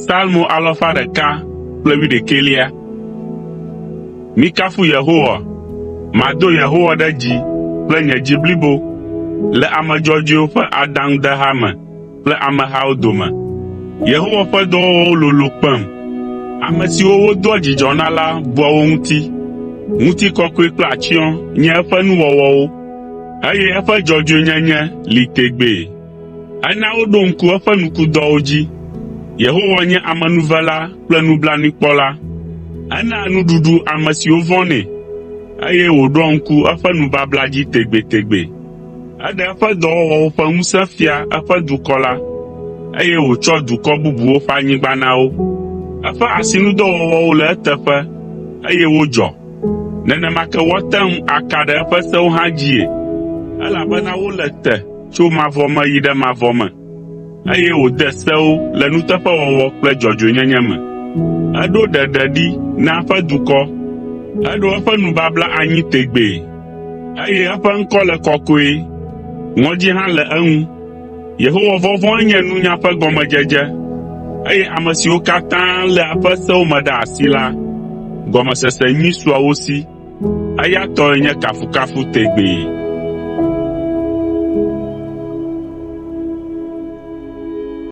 Psalmo alafa ɖeka kple wuiɖekɛlia. Mikafu Yehowa. Mado Yehowa ɖe dzi kple nye dzi blibo le ame dzɔdzɔewo ƒe adaŋudeha me kple amehawo dome. Yehowa ƒe dɔwɔwɔwo lolo kpem. Ame siwo wodoa dzidzɔ na la bua wo ŋuti. Ŋutikɔkɔe kple atsyɔ̃ nye eƒe nuwɔwɔwo, eye eƒe dzɔdzɔenyenye li tegbee. Ena woɖo ŋku eƒe nukudɔwo dzi. Yehowa nye amenuvela kple nublanuikpɔla. Enaa nuɖuɖu ame siwo vɔ̃nɛ, eye wòɖoa ŋku eƒe nubabla dzi tegbetegbe. Eɖe eƒe dɔwɔwɔwo ƒe ŋusẽ fia eƒe dukɔ la, eye wòtsɔ dukɔ bubuwo ƒe anyigba na wo. Eƒe asinudɔwɔwɔwo le eteƒe, eye wodzɔ. Nenema ke woate ŋu aka ɖe eƒe sewo hã dzii, elabena wole te tso mavɔ me yi ɖe mavɔ me, eye wòde sewo le nuteƒewɔwɔ kple dzɔdzɔenyenye me. Eɖo ɖeɖe ɖi na eƒe dukɔ, eɖo eƒe nubabla anyi tegbee, eye eƒe ŋkɔ le kɔkɔe, ŋɔdzi hã le eŋu. Yehowa vɔvɔ̃e nye nunya ƒe gɔmedzedze, eye ame siwo katã léa eƒe sewo me ɖe asi la, gɔmesese nyui sua wo si. Eya tɔe nye kafukafu tegbee.